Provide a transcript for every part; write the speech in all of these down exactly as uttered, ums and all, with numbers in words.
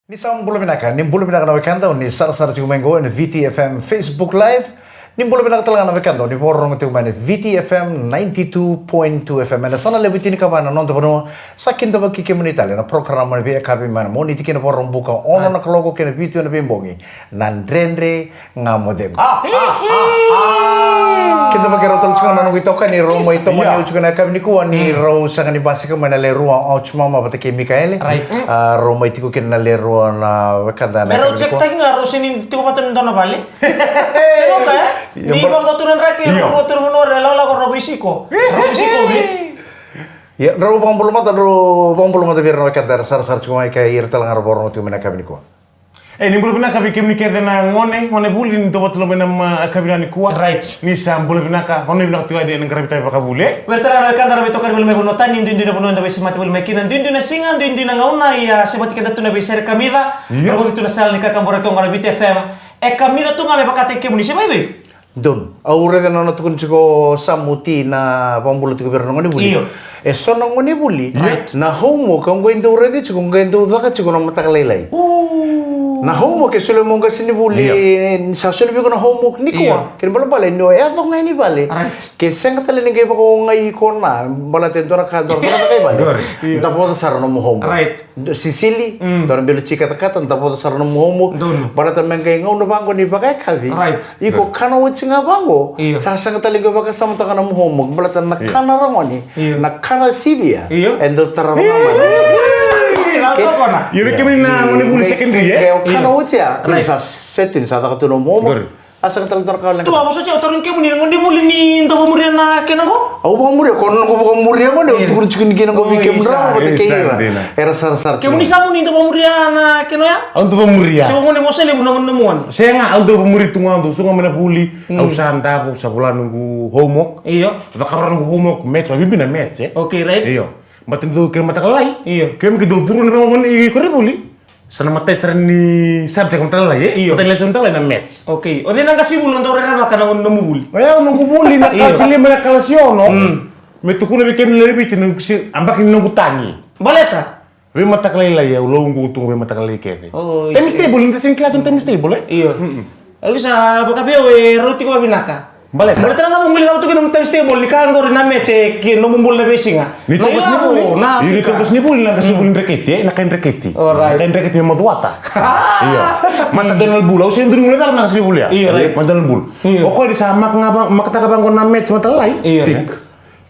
Ni sa bula vinaka, ni bula vinaka na wekada, ni sarasara tiko mai qo ena V T F M Facebook Live. Ni bula vinaka tale ga na wekada, ni vakarorogo tiko mai na V T F M ninety-two point two F M. Ena yasana levu e tinikava ena noda vanua, sa kidavaki kemuni tale na program ni veiyakavi mai na Moniti ki na Vakaraubuka, ono na kaloko ki na vitu ena veibogi, na Dredre Ga Mo Cegu. Kidavaki rau tale tiko na noqu itokani, rau mai tomani au tiko na yakavi nikua, ni rau sega ni basika mai na Le Rua, o Chumama vata kei Mikaele. Rau mai tiko kina na Le Rua na wekada na yakavi nikua. Me rau check taki ga, rau sega ni tiko vata ni dua na vale. Sega ka, e? Ni vaqo tu na draki, rau rua tu na vanua, rau lakolako, rau veisiko. Rau veisiko, vi? Ia, rau vakabula mada, rau vakabula mada vei ira na wekada era sarasara tiko mai kei ira tale ga rau vakarorogo tiko mai na yakavi nikua. E, ni bula vinaka vei kemuni kece na gone, gone vuli ni dau vata tiko mai na yakavi nikua. Right. Ni sa bula vinaka, gone vinaka tiko ena qaravi tavi vakavuli, e? Vei ira tale ga na wekada ra veitokani voli mai vanua tani, duidui na vanua eda veisemati voli mai kina, duidui na siga, duidui na gauna, ia semati keda tu na veisere kamica. Ia. Rogoci tu na sala ni kakaburaki oqo na V T F M. E kamica tu ga me vakataki kemuni, se mai vei? Donu. Au raica na nona tukuni tiko Samu Ti na vakabula tiko vei ira na gone vuli. Io. E so na gone vuli. Right. Na homework, au qai dau raica tiko, au qai dau caka tiko na mataka lailai. Ooh. Na homework e solia mai o qasenivuli, io, ni sa solia vei iko na homework nikua. Io. Kena ibalebale ni o yaco ga yani i vale. Right. Ke sega tale ni qai vakaogai iko na, baleta e dua na ka, dua na cakacaka i vale. Qori. Io. Davoca sara nomu homework. Right. Dua sisili, mm, dua na belo ti katakata, davoca sara nomu homework. Donu. Baleta me qai gauna vaqo ni vakayakavi. Right. Iko kana oti ga vaqo, io, sa sega tale qai vakasamataka nomu homework. Baleta na, io, kana ragone, io, na kana sivia, io, e dau tara vaka mai. Io, na ke-, tokona. Io, vei kemuni na gone vuli secondary, e? Ke o kana, io, oti ya, right, sa set, ni sa caka tu nomu homework. Good. A sega tale dua na ka leqa. Tu a vosa tiko, au tarogi kemuni na gone vuli ni dau vakamuria na kena qo? Au vakamuria, ko na noqu vakamuria qo, ne, io, au tukuna tiko ni kina qo vei kemudrau, io, vata kei ira. Io, sa dina. Era sarasara tiko. Kemuni Samu ni dau vakamuria na kena oya? Au dau vakamuria. Se o gone vosa levu na gone nomu gone? Sega, au dau vakamuria tu ga, au dau suka mai na vuli, mm, au sa davo, au sa vola noqu homework. Io. Cakava noqu homework, maths, vakabibi na maths, e? Okay, right. Io. Baleta ni dau kena mataka lailai. Io. Kemuni ke dau curu na vakamuria i koronivuli. Sa na matai sara ni subject mataka lailai, e? Io. Matai lesson mataka lailai na maths. Okay. O cei na qasenivuli o dau rerevaka na nomu vuli? O yau noqu vuli na, io, kalasi lima, na kalasi ono. Mm. Me tukuna vei kemuni na lewe i Viti na noqu se-, yabaki ni noqu tagi. Baleta? Veimataka lailai, au lauqu tu ga veimataka lailai kece. Oh, I see. Times table, ni da sega ni kila tu na times table, e? Io. Mm-mm. Au sa vaka vei au e rauti iko vakavinaka. Baleta? Baleta na cava o guilecava tu kina nomu times table ni ka qori na maths e ki nomu bula na veisiga. Ni toka, na ilavo, ni vuli, na, io, ni Afrika. Toka ni vuli na qasenivuli, mm, dreketi, e, na kai dreketi. Alright. Na kai dreketi me macuata. Io. Master Daniel Bull, au se duri guilecava na qasenivuli ya. Io, right. Master Daniel Bull. Io. O koya ni sa maka ga va-, makataka vaqo na maths mataka lailai. Io. Tik.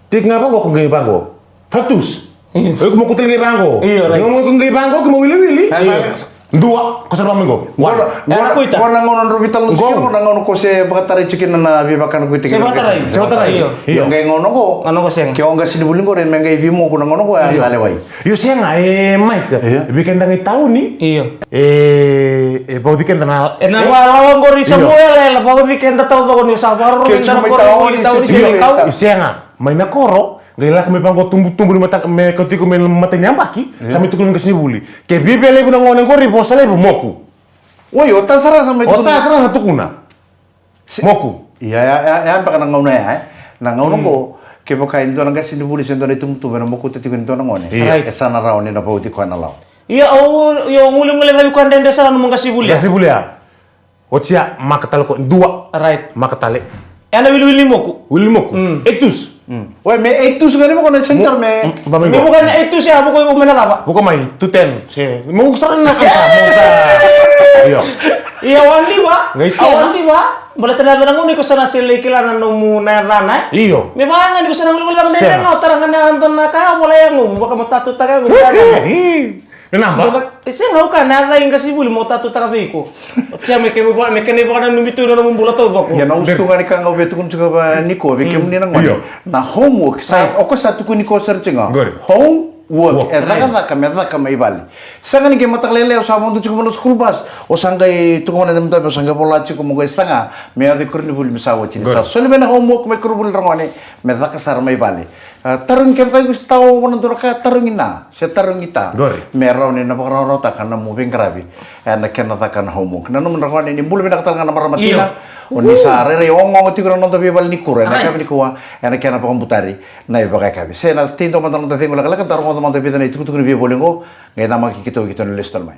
Tik ga vaqo, ko qai vaqo. Five twos. Io. Oi, ko mo kutali qai vaqo. Io, right. Mo, mo qai vaqo, ko mo wiliwili. Io. Dua, ko sa vaqo. One. Qo na, qo na gauna drau veitalanoa tiko, qo na gauna ko se vakatarai tiko kina na veivakana ko tiko kina. Se vakatarai. Se vakatarai. Io. Io, qai gauna qo. Gauna qo sega. Ke o qasenivuli qori me qai veimoku na gauna qo, io, sa lewai. Io, sega, e, Mike. Io. Vei keda qai tauni. Io. E, e vauci keda na, e, na, e, lawa qori, io, Samuela, e vauci keda taucoko ni sa vakarorogo. Ke o tiko mai tauni, tauni, se tiko mai tauni. Sega. Mai na koro, qai lako mai vaqo tubutubu ni mata, me kauti iko mai na matai ni yabaki, io, sa mai tukuna na qasenivuli. Ke viavia levu na gone qori, vosa levu, moku. Oi, o ta sara sa mai tukuna. O ta sara sa tukuna. Se-, moku. Ia, ia, ia, ia beka na gauna ya, e? Na gauna, mm, qo, kevaka e dua na qasenivuli se dua na itubutubu ena mokuta tiko e dua na gone. Ia. Right. E sa na rawa ni na vauci koya na lawa. Ia, au, io, guileguilecavi koya dredre sara nomu qasenivuli ya. Qasenivuli ya. Oti ya, maka tale ko dua. Right. Maka tale. Ena wiliwili ni moku. Wili ni moku. Mm. Eight twos. Mm. Oi, me eight twos ga ni moku na center, mm, me. Mm, ba mai. Me qo. Vuka na eight twos ya, vuka iko mai na cava? Vuka mai, two ten. Se, me vuka sara na ka sa, mo sa. Io. Ia, wadiva. Qai sega. Wadiva. Baleta na yacana gauna iko sa na se lai kila na nomu na yacana, e? Io. Me vaka ga ni ko sa na guileguileca ga, sega, dredre ga, o tara ga na yacana, dua na ka, vola yagomu, vaka mo tatutaka yagomu. Hi, hi, hi. E naba? Dua na, e sega, au kaya na yaca i qasenivuli mo tatutaka vei iko. Oti ya me kena iva-, me kena ivakananumi tu ena nomu bula taucoko. Ia, na usutu ga ni ka ga au via tukuna tiko vei nikua, vei kemuni na gone. Io. Na homework, sa, right, o koya sa tukuni koya sara tiko ga. Qori. Homework. Work. E cakacaka, me caka mai vale. Sega ni qai mataka lailai, o sa vodo tiko mai na school bus, o sa qai tukuna na dua, o sa qai vola tiko mo qai saga me yaco i koronivuli me sa oti. Ni sa soli mai na homework mai koronivuli, ragone, me caka sara mai vale. A, tarogi kevaka iko sa tao vua na dua na ka, tarogi na, se tarogi ta. Qori. Me rawa ni na vakarawarawataka na nomu veiqaravi, e, na kena caka na homework. Na nomu na gone, ni bula vinaka tale ga na marama tina. Io. O ni sa rairai ogaoga tiko na noda veivale ni kuro ena, right, yakavi nikua, ena kena vakabutari na ivakayakavi. Se na tei dua mada na noda cegu lekaleka, da rogoca mada e vica na itukutuku ni veivoli oqo, qai namaki keitou, keitou na lesu tale mai.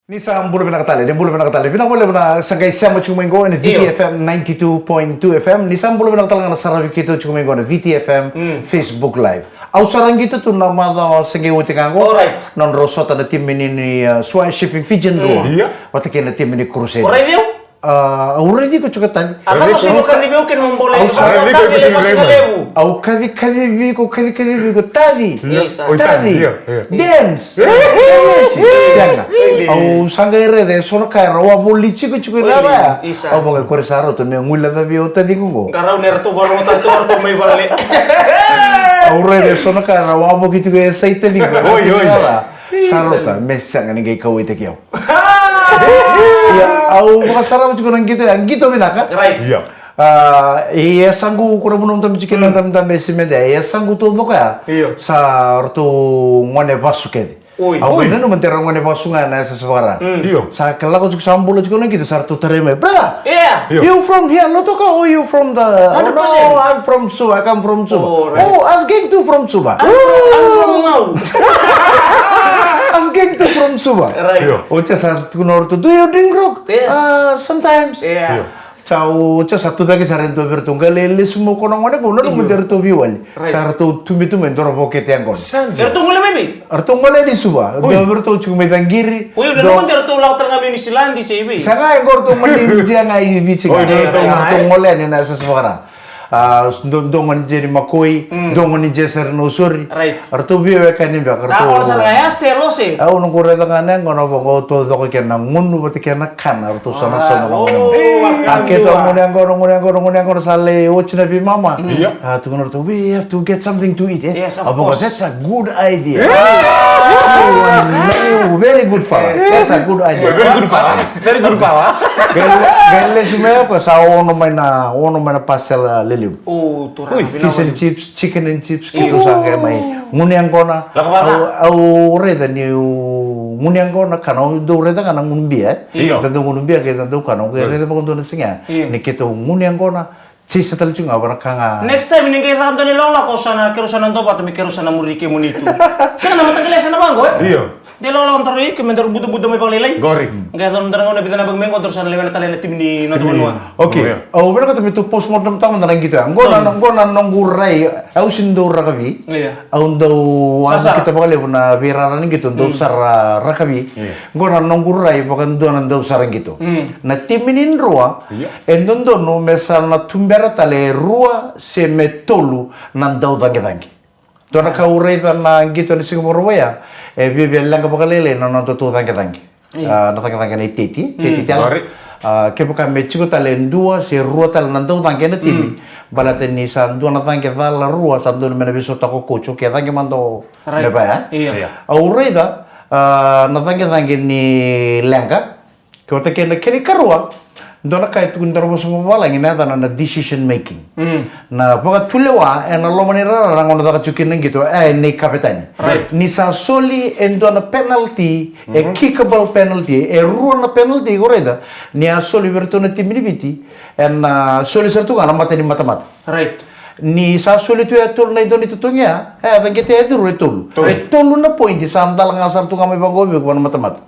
Ni sa bula vinaka tale, ni bula vinaka tale. Vinaka vakalevu na sa qai sema tiko mai qo ena Viti F M ninety-two point two F M. Ni sa bula vinaka tale ga na saravi keitou tiko mai qo na Viti F M Facebook Live. Au sa ra qito tu na macawa se qai oti ga qo. Alright. Na nodrau sota na timi ni, ni, uh, Swa Shipping Fijian Drua. Vata kei na timi ni Crusaders. Alright, io. Ah, au raici iko tiko tani. Au sa kaci kaci vei iko, kaci kaci vei iko, taci. Taci. Dance. Sega. Au sa qai raica e so na ka era wavoliti iko tiko i rara. Au vaqai kore sa rauta me guileca vei au taci qo. Qarau ni ratou vakarogotaka tu ratou mai vale. Au raica e so na ka era wavoki tiko e sa i taci qo. Sa rauta me sega ni qai kauwaitaki au. Ia, au vakasarava tiko na qito ya, qito vinaka. Right. Ia. Ah, e yasaqu, ko na vanua au dabe tiko kina, dabe, dabe e Simede, e yasaqu taucoko ya. Sa ratou gone vasu kece. Au nanuma de ra gone vasu ga na yasa sa vaka ra. Sa ka lako tiko sa bula tiko na qito sa ratou tarai mai. Brother, you from here, Lautoka, or you from the... Oh, no, I'm from Suva, I come from Suva. Oh, us gang too from Suva. I'm from, I'm from Ngau. Us gang too from Suva. Right. Oti ya sa tukuna o ratou, do you drink grog? Yes. Ah, sometimes. Yeah. Sa o, oti ya sa tu cake sara e dua vei ratou, qai lai lesu mai o koya na gone qo, nanuma de ratou veiwali. Right. Sa ratou tumi tu mai, dua na vokete yaqona. Sa dina. Ratou gole mai vei? Ratou gole ni Suva. Dua vei ratou tiko mai Caqiri. Oi, nanuma de ratou lako tale ga mai Niusiladi se i vei? Sa ga e qo ratou mani jia ga i Viti ga. Oi, ratou gole yani na yasa sa vaka ra. Ah, dua, dua gone jia ni Makoi, dua gone jia sara i Nausori. Right. Ratou veiwekani beka, ratou. Sa gona sara ga ya, Stella, se? Au noqu raica ga na yaqona vaqo, taucoko kei na gunu vata kei na kana, ratou sa na sona na gunu. A keitou gunu yaqona, gunu yaqona, gunu yaqona, sa lai oti na veimama. Ia. A tukuna ratou, we have to get something to eat, eh? Yes, of course. That's a good idea. Very good fella. That's a good idea. Very good fella. Very good fella. Qai lesu mai o koya sa ono mai na, ono mai na parcel lelevu. Fish and chips, chicken and chips, keitou sa qai mai gunu yaqona. Au, au raica niu gunu yaqona kana, au dau raica ga na gunu bia, e? Io. Da dau gunu bia kei da dau kana, au qai raica vakadua na siga ya. Io. Ni keitou gunu yaqona, chase tale tiko ga vaka na ka ga. Next time ni qai caka dua na ilakolako, sa na, keirau sa na duavata me keirau sa na muri kemuni tu. Sega na mataqali yasana vaqo, e? Io. De lakolako daru ike me daru butubutu mai vakalailai. Qori. Qai yaco na dua na gauna vica na yabaki mai qo daru sa na lewena tale na timi ni noda vanua. Okay. Au vinakata me tou postmortem taka mada na qito ya. Qo na, qo na noqu rai, au sega ni dau rakavi. Au dau amokita vakalevu na veirara ni qito, dau sara rakavi. Qo na noqu rai vakadua na dau sara qito. Na timi ni Drua e dodonu me sa na tubera tale e rua se me tolu na dau caqecaqe. Dua na ka au raica na qito ena siga Vakarauwai ya, e viavia leqa vakalailai na nodatou caqecaqe. Io. Ah, na caqecaqe na iteti, teti tale. Qori. Ah, kevaka me tiko tale e dua se rua tale na dau caqe ena timi, baleta ni sa dua na caqe cala rua, sa dodonu me na veisautaka o coach, okay, caqe mada o me vaya. Io. Au raica, ah, na caqecaqe ni leqa, kevaka kei na kena ikarua, dua na ka e tukuni daru vosa vakavalagi na yacana na decision making. Na vakatulewa ena loma ni rara na gauna caka tiko kina na qito, e, nei kapetani. Right. Ni sa soli e dua na penalty, e kickable penalty, e rua na penalty, ko raica, ni a soli vei iratou na timi ni Viti, ena soli sara tu ga na mata ni matamata. Right. Ni sa soli tu e tolu na idua ni totogi ya, e, a caqeta e curu e tolu. Tolu. E tolu na point, sa dala ga sara tu ga mai vaqo vei iko vua na matamata.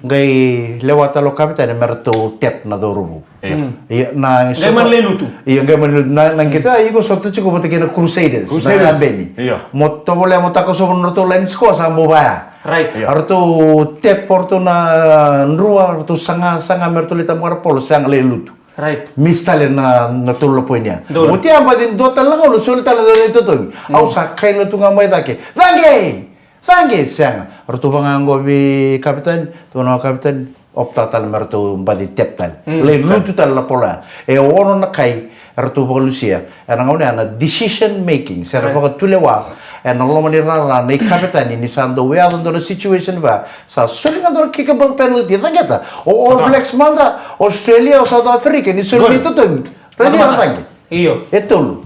Qai lewa tale o kapitani me ratou tap na cauravou. Io. Ia, na qai mani lai lutu. Io, qai mani lutu. Na, na qito, a, iko sota tiko vata kei na Crusaders, na Crusaders. Jabeni. Io. Mo tovolea mo takosova na nodratou line score, sa bau vaya. Right. Io. A ratou tap o ratou na Drua, a ratou saga, saga me ratou lai tabaka na polo, sega, lai lutu. Right. Miss tale na, na tolu na point ya. Donu. Oti ya baci dua tale na gauna soli tale na itotogi. Au sa kaila tu ga mai cake. Caqe! Caqe! Sega. Ratou vaqo vei kapitani, tukuna o kapitani, opta tale me ratou baci tap tale. Lai lutu tale na polo ya. E ono na kai, ratou vakalusia. Ena gauna ya na decision making, se ra vakatulewa ena loma ni rara na ikapetani ni sa dau yaco dua na situation vaya, sa soli ga dua na kickable penalty, caqeta. O All Blacks mada, Australia, o South Africa, ni soli na itotogi. Raica na caqe. Io. E tolu.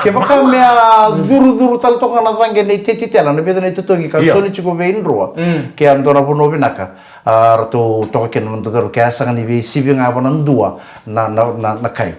Kevaka me a curucuru tale toka na caqe na iteti tale, na vica na itotogi ka soli tiko vei Drua. Ke a dua na vanua vinaka. A ratou toka kina na noda cauravou, ke a sega ni veisivi ga vua na dua na, na, na, na kai.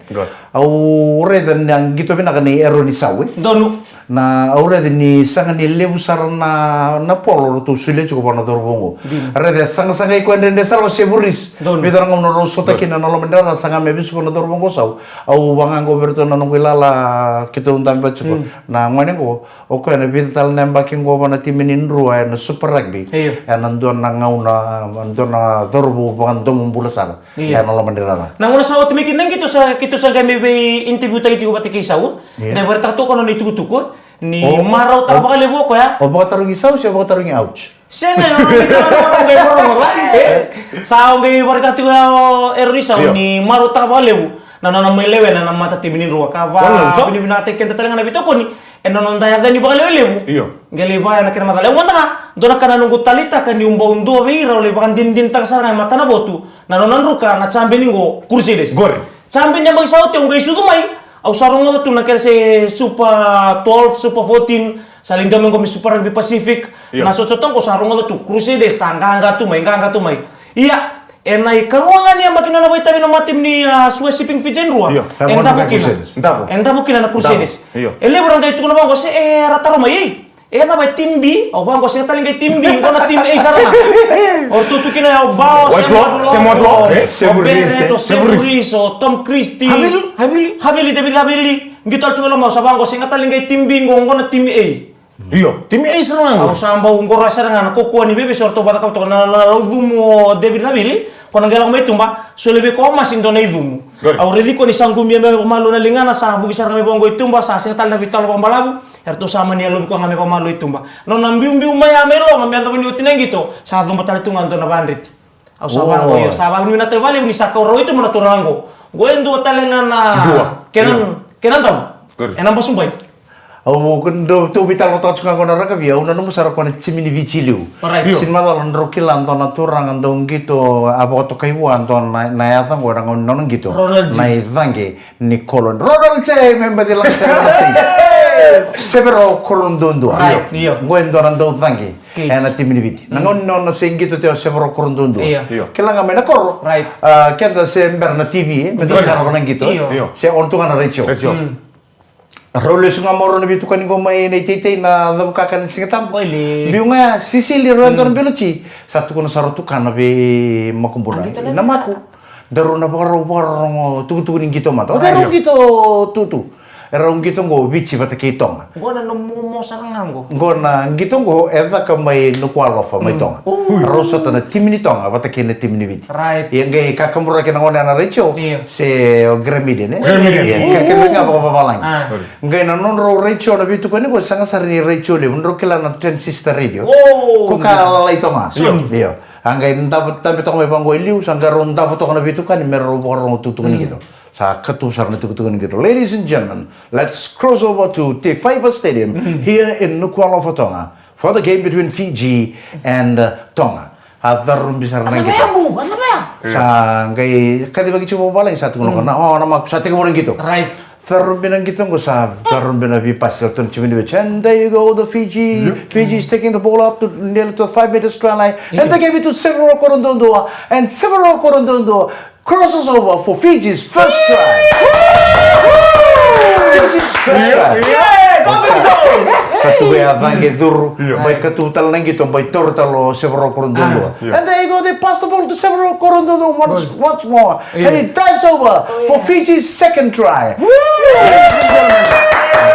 Au raica na qito vinaka nei Eroni Sawe. Donu. Na, au raica ni sega ni levu sara na, na polo ratou solia tiko vua na cauravou oqo. Dina. Raica e sagasagai koya dredre sara o Sevu Reece. Donu. Vica na gauna rau sota kina na loma ni rara, saga me vesuka na cauravou oqo. Sa au vakaoqo vei iratou na noqu ilala keitou dabe tiko. Mm. Na gone oqo, o koya na vica tale na yabaki oqo vua na timi ni Drua ena Super Rugby. Io. Ena dua na gauna, dua na cauravou vakadomobula sara. Io. Ena loma ni rara. Na gauna sa oti mai kina na qito sa, keitou sa qai mai vei interview taki tiko vata kei Sau. Io. Da vakaraitaka toka na nona itukutuku ni marautaka vakalevu o koya. O vakatarogi Sau se o vakatarogi Ouch? Sega, o qai tala na nona qai moromoro, e? Sa o qai vakaraitaka tiko ya o Eroni Sau ni marautaka vakalevu na nona mai lewena na matatimi ni Drua. Ka vakavinavinakataki keda tale ga na veitokoni ena noda yaca ni vakalewelevu. Io. Qai lai vaya na kena macala. Au mada ga, dua na ka na noqu taleitaka niu bau dua vei ira au lai vakadinadinataka sara ga e matanavotu na nona druka na champion qo Crusaders. Qori. Champion ni yabaki sa oti au qai sucu mai. Au sa rogoca tu na kena se Super twelve, Super fourteen, sa lai dua mai qo me Super Rugby Pacific. Io. Na sotasota qo sa rogoca tu, Crusaders sa qaqa tu mai, qaqa tu mai. Ia, ena ikarua ga ni yabaki nona vakaitavi na matatimi ni, a, Sue Shipping Fiji Drua. Io. E davo kina. Davo. E davo kina na Crusaders. Io. E levu era qai tukuna vaqo se era taro mai, ei. E cava e team B? Au vaqo sega tale qai team B, qo na team A sara ga. O ratou tu kina ya o Bao, o Semodlo, o Beret, o Sevu Reece, o Tom Christie. Havili, Havili. Havili, David Havili. Qito tale tu ga loma, au sa vaqo sega tale qai team B, qo, qo na team A. Io, team A sara ga. Au sa bau qoroya sara ga na kaukaua ni veivesu o ratou vakacakava toka na, na, na laucumu o David Havili. Ko na qai lako mai tuba, solia vei koya o Masi dua na icumu. Au raici koya ni sa qumia mai vakamalua na ligana, sa vuki sara ga mai vaqo i tuba, sa sega tale na veitalanoa vakabalavu. Eratou sa mani yalovi koya ga me vakamalua i tuba. Nona biubiu mai ya mai loma me yacova ni oti na qito, sa cuba tale tu ga dua na vadreti. Au sa vaqo, io, sa vakavinavinakataki vakalevu ni sa kau rau i tuba na turaga qo. Qo e dua tale ga na kena, kena dau ena basubai. Au dau, dau veitalanoataka tiko ga qo na rakavi, au nanuma sara koya na timi ni Viti liu. Sega ni macala drau kila dua na turaga dau qito, a vakatokai vua dua na, na yaca qo ena gauna ni nona qito. Na icaqe ni Colin. Ronald J me baci laga sere na stage. Severo Koroduadua. Right, io. Qo e dua na daucaqe ena timi ni Viti. Na gauna ni nona se qito tu o Severo Koroduadua. Io. Kila ga mai na koro. Right. A, keda se bera na T V, e, meda sarava na qito. Io. Se on tu ga na retio. Retio. Mm. Rau lesu ga mai rau na veitukani qo mai na iteitei na cavukaka na Sigatabu. Biu ga ya, Sisili, rau e dua na Beloti. Sa tukuna sara o tukana vei Makubuna. Namaku. Daru na vakarau vakarorogo tukutuku ni qito mada. O cei rau qito tutu? E rau qito qo Viti vata kei Toga. Qo na nomu momo sara ga qo. Qo na qito qo e caka mai Nukualofa mai Toga. Rau sota na timi ni Toga vata kei na timi ni Viti. Right. Ia qai kakaburaki na gone na retio. Io. Se o Gramilian, e? Gramilian. Ia, ka kece ga vakavavalagi. Qai na nodrau retio na veitukani qo, sega sara ni retio levu, drau kila na transistor radio. Ko ka lalai toga. Io. A qai davo, dabe toka mai vaqo e liu, sa qai rau davo toka na veitukani me rau vakarorogo tukutuku ni qito. Sa katuba sara na tukutuku ni qito. Ladies and gentlemen, let's cross over to Te Faiva Stadium here in Nukualofa, Toga, for the game between Fiji and, uh, Toga. A carubi sara na qito. Sa qai kacivaki tiko vakavalagi, sa tukuna o koya, o Namaku, sa tekivu na qito. Right. Carubi na qito qo, sa carubi na veipasi, ratou na timi ni Viti. And there you go, the Fiji. Fiji is taking the ball up to nearly to the five meters try line. And they gave it to Severo Koroduadua. And Severo Koroduadua crosses over for Fiji's first try. Fiji's first try. Katuba ya caqe curu. Bai katuba tale na qito, bai taura tale o Severo Koroduadua. And there you go, they pass the ball to Severo Koroduadua once, once more. And he dives over for Fiji's second try. Ladies and gentlemen,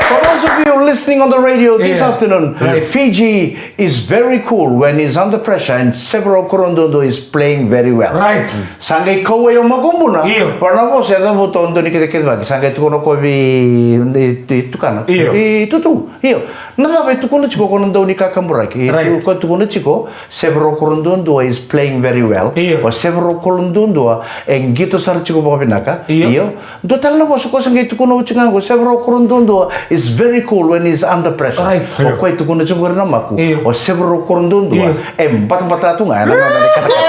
for those of you listening on the radio this afternoon, Fiji is very cool when he's under pressure and Severo Koroduadua is playing very well. Right. Sa qai kauwai o Makubuna. Io. Vana vosa e cavuta o dau ni kecekecevaki. Sa qai tukuna o koya vei, e, tukana. Io. E, Tutu. Io. Na cava e tukuna tiko o koya na dau ni kakaburaki? Right. Ko tukuna tiko, Severo Koroduadua is playing very well. Io. O Severo Koroduadua e qito sara tiko vakavinaka. Io. Dua tale na vosa ko sa qai tukuna oti ga qo, Severo Koroduadua is very cool when he's under pressure. Right. O koya e tukuna tiko qori Namaku. Io. O Severo Koroduadua e batabata tu ga ena gauna ni katakata.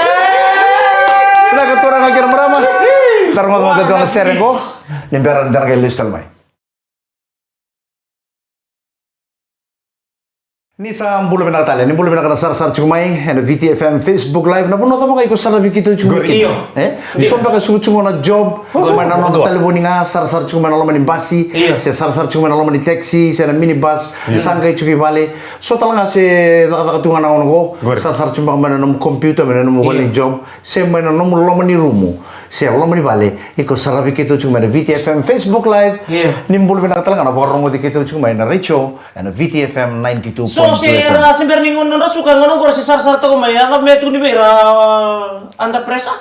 Vinaka turaga kei na marama. Da rogoca mada e dua na sere qo ni bera ni da na qai lesu tale mai. Ni sa bula vinaka tale, ni bula vinaka na sarasara tiko mai ena V T F M Facebook Live. Na vanua cava ga iko saravi keitou tiko mai kina. Io. E? Io. So beka e sucu tiko na job, mai na noda talevoni ga, sarasara tiko mai na loma ni basi, io, se sarasara tiko mai na loma ni taxi, se na minibus, io, sa qai tiko i vale. So tale ga se cakacaka tu ga na gauna qo, qori, sarasara tiko beka mai na nomu computer, mai na nomu vale ni, io, job, se mai na nomu loma ni rumu, se loma ni vale, iko saravi keitou tiko mai na V T F M Facebook Live. Io. Ni bula vinaka tale ga na vakarogoci keitou tiko mai na retio, ena V T F M ninety-two point two F M. So se era se bera ni gauna nodra suka, gauna qori se sarasara toka mai, a cava me tukuni vei ira, under pressure?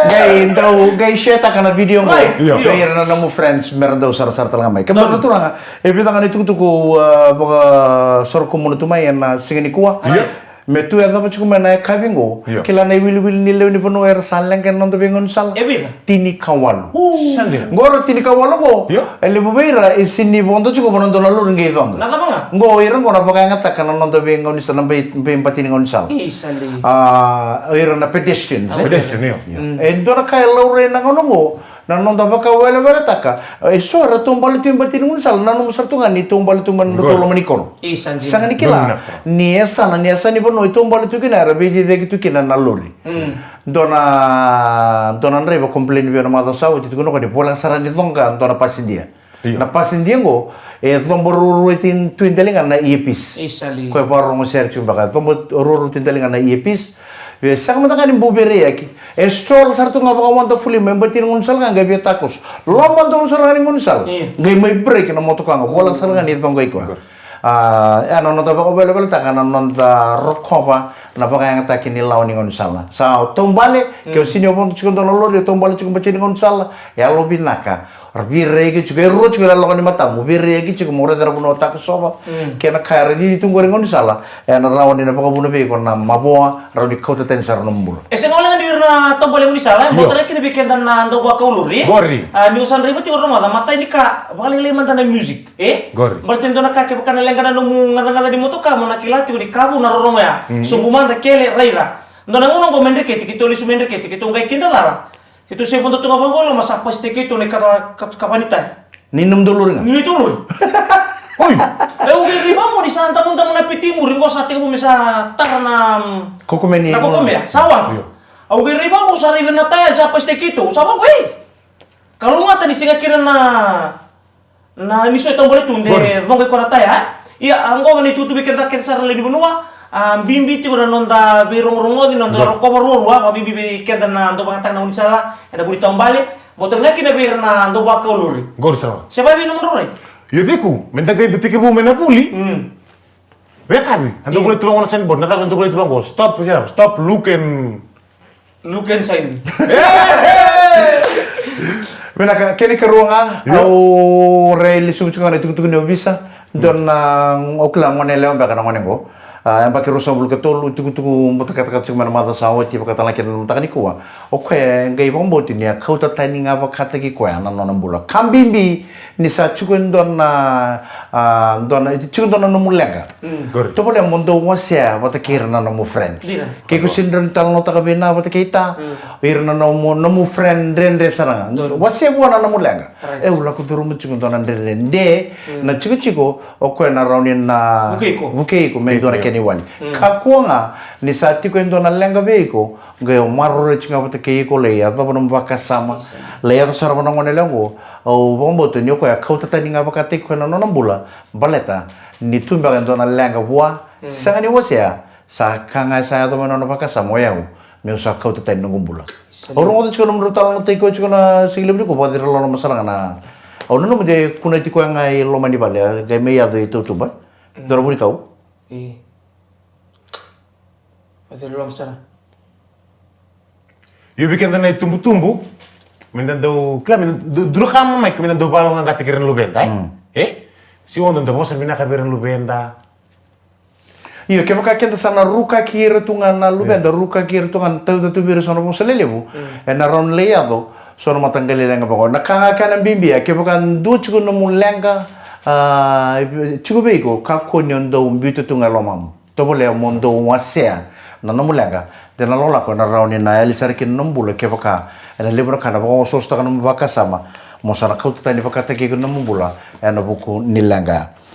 Qai dau, qai share taka na video qo. Right. Io. Vei ira na nomu friends, mera dau sarasara tale ga mai. Kemudou na turaga, e vica ga na itukutuku, a, vakasaurakumuna tu mai ena siga nikua. Right. Me tu e cava tiko mai na yakavi qo. Io. Kila na iwiliwili ni lewe ni vanua era sa leqa ena noda veigaunisala. E vica? Tinikawalu. Sa dina. Qori tinikawalu qo. Io. E levu vei ira e sega ni vodo tiko ena dua na lori qai coqa. Na cava ga? Qo ira qo na vakayagataka na noda veigaunisala, na vei, veibati ni gaunisala. Isa li. A, ira na pedestrians, e? Pedestrian, io. Io. Mm. E dua na ka e laurai na gauna qo, na noda vakaweleweletaka. E so era taubale tu i bati ni gaunisala, nanuma sara tu ga ni taubale tu mai na nodratou loma ni koro. Isa, dina. Sega ni kila. Dina sara. Ni yasana, ni yasa ni vanua e taubale tu kina, era veiciciyaki tu kina na lori. Mm. Dua na, dua na draiva complain vei au na macawa sa oti, tukuna o koya ni voleka sara ni coqa dua na pasidia. Io. Na pasidia qo, e coba ruarua e tu e daliga na earpiece. Isa li. Koya e vakarorogo sere tiko beka, e coba ruarua e tu e daliga na earpiece. Via sega mada ga ni bau veiraiyaki. E stroll sara tu ga vaka wonderfully mai bati ni gaunisala ga, qai via takoso. Loma donu sara ga ni gaunisala. Io. Qai mai brake na motoka ga, voleka sara ga ni coqai koya. Good. A, e na noda vakaweleweletaka na noda rokova na vakayagataki ni lawa ni gaunisala. Sa o taubale, ke o sega ni o vodo tiko e dua na lori, o taubale tiko bati ni gaunisala, yalovinaka. Veiraiyaki tiko, e rua tiko na lako ni matamu, veiraiyaki tiko, mo raica na vanua o takosova. Mm. Kei na ka era cici tu qori gaunisala, e na rawa ni na vakavuna vei iko na mavoa, rawa ni kauta tani sara na nomu bula. E sega walega ni o ira na taubale gaunisala, io, baleta ga kina vei keda na dau vakau lori. Qori. A, ni o sa draiva tiko, rogoca, matai ni ka, vakalailai mada na music, e? Qori. Baleta e dua na ka, kevaka na leqa na nomu gacagaca ni motoka, mo na kila tiko ni ka vou na rorogo ya. Mm. Sobu mada, kele, raica. Dua na gauna qo me dreketi, keitou lesu me dreketi, keitou qai kidacala. Keitou se vodo tu ga vaqo e loma, sa pasitaki keitou na ikava, ka, kava ni taya. Ni nomudou lori ga? Ni neitou lori. Oi! Au qai raica vaqo ni sa damudamu na piti i muri, qo sa tekivu me sa tara na, mm, kokomea ni, na kokomea. Sa waqa. Io. Au qai raica vaqo, sa raica na taya, sa pasitaki keitou. Sa vaqo, ei! Kalougata ni sega kina na Na, ni so e taubale tu de coqai koya na taya, e? Ia, a, qo na itukutuku vei keda kece sara na lewe ni vanua, a, bibi tiko na noda veirogorogoci, na noda rokova ruarua, vakabibi vei keda na dau vakayagataka na gaunisala ena vuku ni taubale, vata ga kina vei ira na dau vakau lori. Qori sara. Se vakaevei nomudrau rai? Io, ciku, me da qai dau tekivu mai na vuli. Mm. Vei Kavi, a dau volai tu vaqo na signboard, na cava e dau volai tu vaqo? Stop, yeah, stop, look and Look and sign. Vinaka, kena ikarua ga, io, au rai lesuva tiko ga na itukutuku ni ovisa. Dua na, au kila gone yalewa beka na gone qo. A, yabaki ruasagavulu ka tolu, itukutuku butakataka tiko mai na macawa sa oti, vakatalega kina na mataka nikua. O koya e qai vakabauti ni a kauta tani ga vakataki koya na nona bula. Ka bibi, ni sa tiko e dua na, a, dua na, tiko e dua na nomu leqa. Mm. Qori. Tovolea mo dau wasea vata kei ira na nomu friends. Dina. Ke ko sega ni rawa ni talanoataka vei na vata kei ta, mm, ira na nomu, nomu friend dredre sara ga. Dina. Wasea vua na nomu leqa. Right. E, au lako curuma tiko e dua na dredre. De, mm, na tikotiko, o koya na rawa ni na vukei iko. Vukei iko me dua na kena iwali. Mm. Kakua ga, ni sa tiko e dua na leqa vei iko, qai o maroroi tiko ga vata kei iko, lai yacova nomu vakasama, isa, lai yaco sara vua na gone yalewa qo, au vakabauta ni o koya kauta tani ga vakataki koya na nona bula, baleta ni tu beka e dua na leqa vua, mm, sega ni wasea, sa ka ga e sa yaco mai na nona vakasama, o yau, meu sa kauta tani noqu bula. Isa. Au rogoca tiko nomudrau talanoataki koya tiko na siga levu nikua, vakaciriloloma sara ga na, au nanuma de kunati koya ga i loma ni vale, qai mai yaco i tautuba, mm, dua na vunikau. E. Vakaciriloloma sara. Io, vei keda na itubutubu, me da dau, kila, me da dau, dua na ka mai, me da dau vakayaloqaqataki ira na luveda, e? Mm. E? Sega ni da vosa vinaka vei ira na luveda. Io, kevaka keda sa na rukaki ira tu ga na luveda, io, rukaki ira tu ga, na tauca tu vei ira so na vosa lelevu, mm, ena rawa ni lai yaco so na mataqali leqa vaqo. Na ka ga kena bibi ya, kevaka dua tiko nomu leqa, a, tiko vei iko, kakua ni o dau biuta tu ga e lomamu. Tovolea mo dau wasea na nomu leqa, de na lakolako ena rawa ni na yali sara kina na nomu bula, kevaka ena levu na ka na vakaosoosotaka nomu vakasama, mo sa na kauta tani vakataki iko na nomu bula ena vuku ni leqa.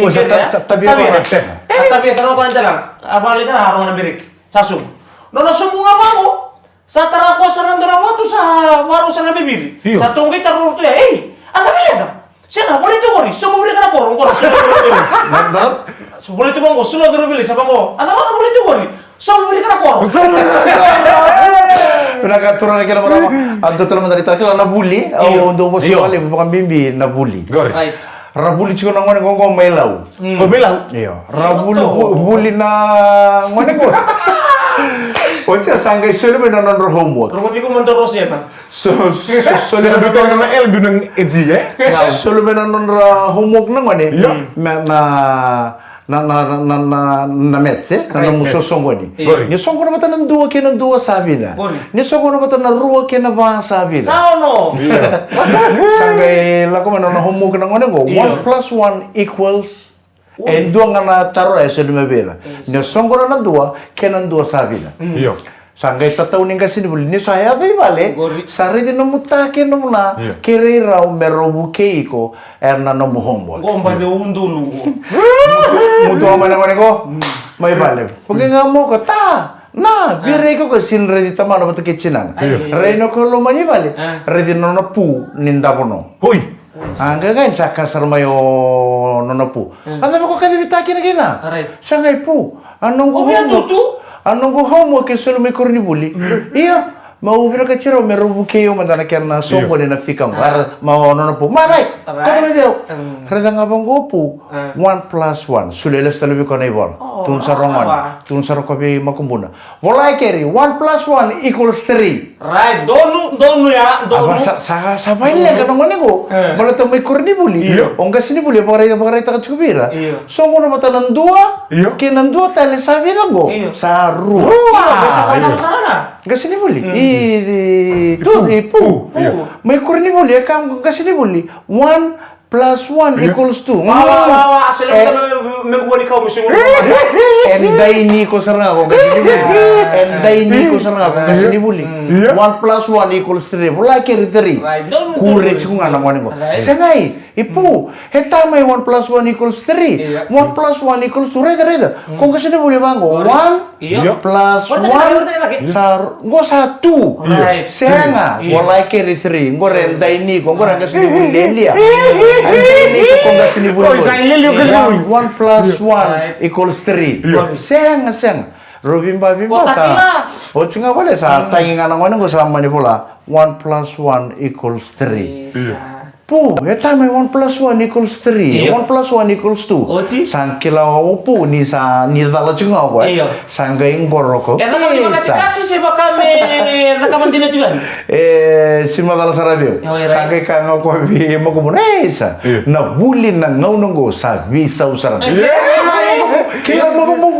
ni Oi, sa bete, ta- ya. ta- tavia Tavia. vaka tena. A tavia sara vaka tena. A vale sara, a rogo na bereki. Sa sobu. Nona sobu ga vaqo. Sa tara koya sara na dua na vatu, sa varau sara na viviri. Io. Sa toqai tara roro tu ya. Ei, a cava e leqa? Sega, volai tu qori. Sobu viri ka na koro, qori. Sobu viri. Na, na? So volai tu vaqo, sobu viri, sa vaqo. A cava, volai tu qori. Sobu viri ka na koro. Vinaka turaga kei na marama. A dua tale mada ni tara kila na vuli. Io. Au dau vosa Io. vale, vakabibi na vuli. Qori. Right. Ra vuli tiko na gone qoqo mai Lau. Mm. O mai Lau? Io. Ra vuli, Io. vu- vuli na gone qo. Oti a sa qai soli mai na nodra homework. Rogoci iko mada Rosena. So, so, soli Soli mai na na L, dua na G, e? Soli mai na nodra homework na gone. Io. Me na na, na, na, na, na, na maths, e? Na Right. nomu sosoqoni. Io. Qori. Ni soqona vata na dua kei na dua sa vica. Qori. Ni soqona vata na rua kei na va sa vica. Sa ono. Io. Sa qai lako mai na nona homework na gone qo. Io. One plus one equals. Ui. E dua ga na taro e soli mai vei ira. Yes. Ni soqona na dua kei na dua sa vica. Mm. Io. Sa qai tatau ni qasenivuli, ni sa yaco i vale, Qori. sa raici nomu ta kei nomu na, Io. kerei rau me rau vukei iko, ena nomu homework. Qo baci udolu qo. Mutu mai na gone qo, mai vale. Vukei ga mo ko, ta, na, Ah. vei ira iko ko sini raici tamana vata kei tinana. Io. Rai na ko loma ni vale, Ah. raici nona pu ni davo no. Oi. A qai qai sa ka sara mai o nona pu. Mm. A cava ko kacivi ta kina kina? Right. Sa qai pu. A noqu O via homework. tutu? A noqu homework e soli mai koronivuli. Mm. Ia, ma u vinakati rau me rau vukei au mada na kena Io. soqoni na fika qo. Ah. Era, ma o nona pu. Ma qai, Right. kata mai vei au. Mm. Raica ga vaqo pu. Ah. One plus one. Soli lesu tale vei koya na ivola. Oh, Tukuna sara o gone. ah. Tukuna sara o koya vei makubuna. Vola e keri, one plus one equals three. Right, donu, donu ya, donu. Ava sa, sa, sa vaileqa na gone qo. Eh. Baleta mai koronivuli. Io. O qasenivuli, e vakarai, vakaraitaka tiko vei ira. Io. Soqona vata na dua, Io. kei na dua tale sa vica qo. Io. Sa rua. Rua, Io, sa io. vaileqa sara ga. Qasenivuli. Mm. I, i, tu, Pu. i pu. Pu. Io. Mai koronivuli, e ka qasenivuli. One plus one Io. equals two. Wa, wa, wa, wa, sele Eh. me, me, me, me, me, me, E dai ni iko sara ga ko qasenivuli. E dai ni iko sara ga ko qasenivuli. Io. One plus one equals three. Vola keri three. Right. Don't Kure do tiko ga na gone qo. Right. Sega i, i pu. E ta mai one plus one equals three. Io. One plus one equals two. Raica, raica. Ko qasenivuli vaqo. One Io. plus Warta one. kena, warta kena, ke? Sa, qo sa two. Right. Sega. Io. Vola keri three. Qo re dai ni ko. Qo re qasenivuli lialia. Ai dai ni ko qasenivuli Oi, qo. sa lialia o qasenivuli. One, one plus one Right. equals three. Io. Sega, sega. Rovi bavi Ko basa. takila. Oti ga vale sa tagi ga na gone qo sa mani vola. One plus one equals three. Isa. Io. Pu, e ta mai one plus one equals three. Io. One plus one equals two. Oti. Sa kila o pu ni sa ni cala tiko ga o koya. Io. Sa qai qoro ko. E caka ni Isa. vakatikaci se vaka me caka madina tiko yani. E, si macala sara vei au. Io, io, Sa right. qai ka ga o koya vei makubuna. E, Isa. Io. Na vuli na gauna qo sa veisau sara. Io. Kila makubuna.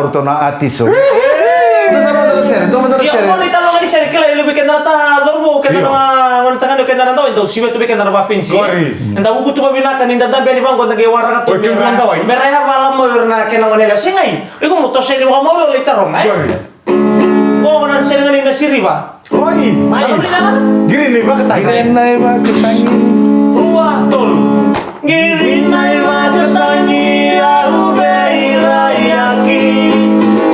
o ratou na artist. Dua sa mada na sere, dua mada na sere. Io, qo na italanoa ni sere, kila, e levu vei keda na ta, cauravou, keda na gone tagane, keda na dau, e dau sivi tu vei keda na vafensi. Qori. Eda uku tu vavinaka ni da dabe yani vaqo, da qai waraka tu. Oi, me ra, me ra yavala mai o ira na kena gone yalewa. Segai, iko mo toso yani vakamalua lai taroga, e? Qori. Qo na sere ga ni na siriva. Oi, mai. Qiri na ivakatagi. Qiri na ivakatagi. Rua, tolu. Qiri na ivakatagi, au veiraiyaki.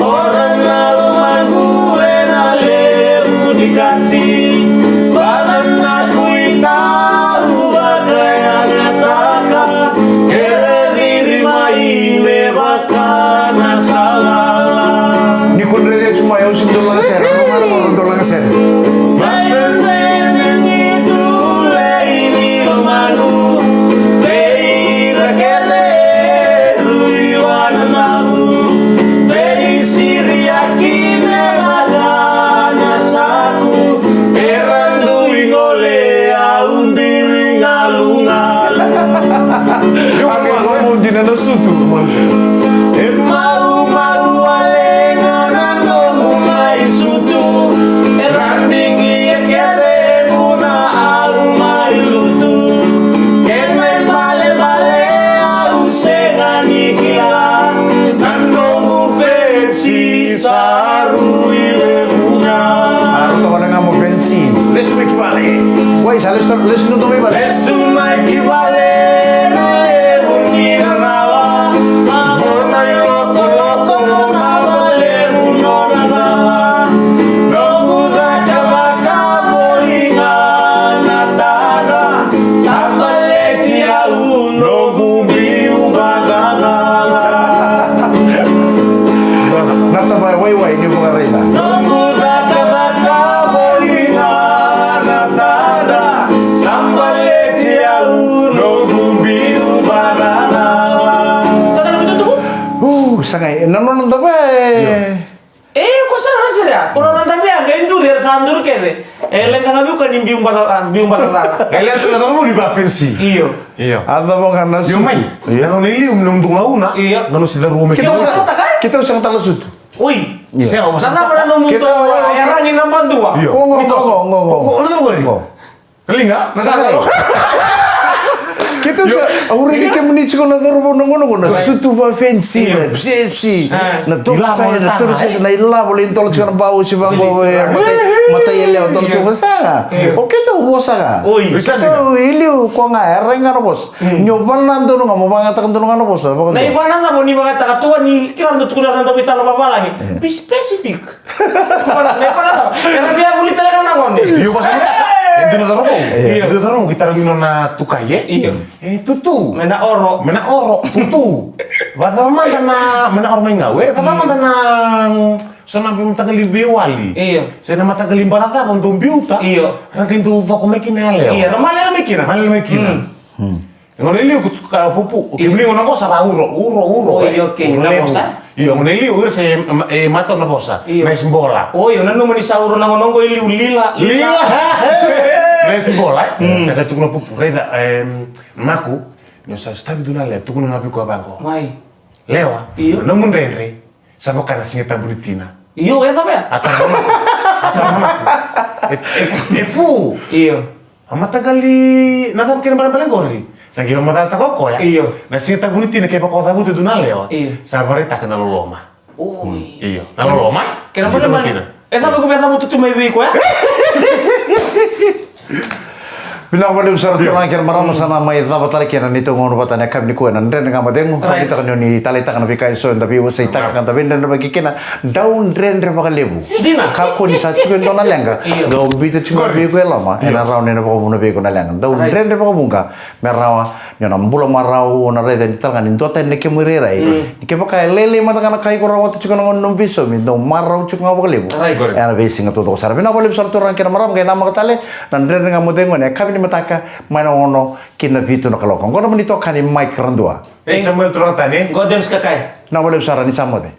Ora na lomaqu ena levu ni kati. Vaka na kuita au vakayagataka. Kere riri mai me vaka na salala. Ni ko raica tu mai, au sa dau laga sere, au sa dau laga sere. Mai na ena ni tulei ni lomaqu, vei ira kece e rui wananavu, vei siriaki me vaka na saku, era dui gole au diri galugalu. Io, ake lomu dina na sutu. E maumau wale ga na domu mai sutu. E radigi e kele muna au mai lutu. Kena ibalebale au sega ni kila. Na domu fensi sa rui levu ga. A, rauta wale ga mo fensi. Lesu mai ki vale. Wai, sa lesu, lesu dodonu mai vale. Lesu mai ki vale. Na nona dave. E, ko sara na sere ya. Ko nona dave ya, qai duri, era sa duri kece. E leqa ga vei koya ni biu bata, biu bata cala. E leqa tu na cauravou ni va fancy. Io. Io. A cava ga na sutu. Io, mai. Io. Na nona iliu, na nomu gauna. Io. Na nomu sidaru me keitou sa, keitou sa tala sutu. Oi. Io. Sega, na cava na nomu dau yaragi na badua. Io. Go, go, go, go, go. Go, go, go. Liga, na cava? Keitou sa, au raici kemuni tiko na cauravou na gauna qo, na sutu va fancy, na jersey, na dockside, na toro jersey, na ilavo lai dola tiko na bau, se vaqo, e, matai, matai yalewa, dola tiko, sega. O keitou vosa ga. Oi. Keitou iliu ko ga, e rai ga na vosa. Ni o vana donu ga, mo vagataka donu ga na vosa. Na ivana ga mo ni vagataka, tua ni kila na tukuna na dauveitalanoa vavalagi. Be specific. Ivana, na ivana ga. Era via vuli tale ga na gone. Io, vasa. E dua na cauravou. Io. E dua na cauravou, ki taro ni nona tukai, e? Io. E, tutu. Me na oro. Me na oro, tutu. Vacava mada na, me na oro mai gau, e? Vacava mada na, mm, so na mataqali veiwali. Io. Se na mataqali bata cava dou biuta. Io. Ra qai dou coko mai kina yalewa. Io, ra malele mai kina. Malele mai kina. Mm. Gone liu, ka pupu. Io. Kemuni gone qo sa va uro, uro, uro, oi, e. Okei, uro na levu. Vosa? Io, gone liu, uro se, e, matau na vosa. Io. Nice bola. Oi, o nanuma ni sa uro na gone qo, e liu lila, lila. Lila. Nice bola, e. Mm. Sa qai tukuna pupu, raica, em, maku, ni o sa sotavi dua na lewa, tukuna ga vei koya vaqo. Mai. Lewa. Io. Nomu dredre. Sa vaka na Siga Tabu ni tina. Io, e cava ya? A tara na maku. A tara na maku. E, e, e pu. Io. A mataqali, na cava kena balebale qori. Sa qai vamacalataka o koya. Io. Na Siga Tabu ni tina kevaka o cavuta e dua na lewa. Io. Sa vakaraitaka na loloma. Oi. Io. Na loloma. Kena balebale. E cava ko me cavuta tu mai vei koya? Vinaka vakalevu sara turaga kei na marama, sa na mai cava tale kina na neitou gauna vata ena yakavi nikua ena Dredre Ga Mo Cegu. Right. Vakataka ni o ni taleitaka na veika eso eda veiwaseitaka ka da veidredrevaki kina. Dau dredre vakalevu. Dina. Kakua ni sa tiko e dua na leqa. Io. Dau biuta tiko vei iko e loma. Io. Ena rawa ni na vakavuna vei iko na leqa. Dau dredre vakavuqa. Me rawa ni o na bula marau, o na raica ni tale ga ni duatani na kemu irairai. Mm. Ni kevaka e lailai mada ga na ka iko rawata tiko na gauna ni nomu veisaumi, dau marau tiko ga vakalevu. Right. Ena veisiga taucoko sara. Vinaka vakalevu sara turaga kei na marama, qai namaka tale na Dredre Ga Mo Cegu ena yakavi ni mataka, mai na ono ki na vitu na kaloko. Qo na nomuni itokani Mike Radua. Ei, Samuel Turagatani. Qo James Kakai. Vinaka vakalevu sara, ni sa moce.